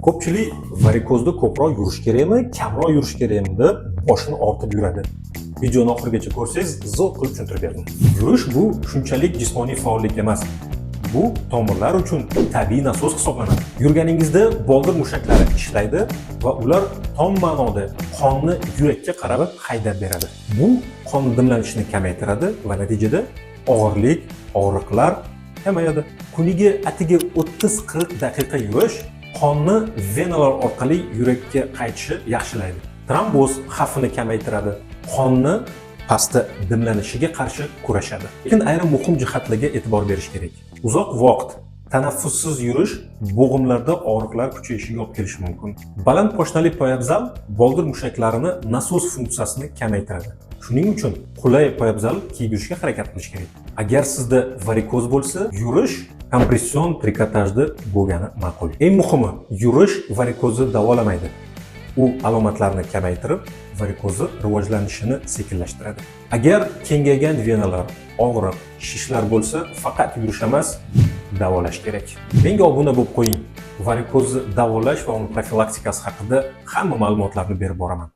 Ko'pchilik varikozda ko'proq yurish kerakmi, kamroq yurish kerakmi deb boshini og'ritib yuradi. Videoni oxirigacha ko'rsangiz, zo'r qilib tushuntirib berdim. Yurish bu shunchalik jismoniy faollik emas. Bu tomirlar uchun tabiiy nasos hisoblanadi. Yurganingizda boldir mushaklari ishlaydi va ular tom ma'noda qonni yurakka qarab haydab beradi. Bu qon dimlanishini kamaytiradi va natijada og'irlik, og'riqlar kamayadi. Kuniga atigi 30-40 daqiqa yurish qonni venalar orqali yurakka qaytishi yaxshilaydi. Tromboz xavfini kamaytiradi. Qonni pastda dimlanishiga qarshi kurashadi. Lekin ayrim muhim jihatlarga e'tibor berish kerak. Uzoq vaqt tanaffussiz yurish bo'g'imlarda og'riqlar kuchayishiga olib kelishi mumkin. Baland poshnali poyabzal boldir mushaklarini nasos funksiyasini kamaytiradi. Shuning uchun qulay poyabzal kiyib yurishga harakat qilish kerak. Agar sizda varikoz bo'lsa, yurish kompression trikotajda bo'lgani ma'qul. Eng muhimi, yurish varikozni davolamaydi. U alomatlarni kamaytirib, varikozni rivojlanishini sekinlashtiradi. Agar kengaygan venalar, og'riq, shishlar bo'lsa, faqat yurish emas, davolash kerak. Menga obuna bo'lib qo'ying. Varikozni davolash va uni profilaktikasi haqida hamma ma'lumotlarni berib boraman.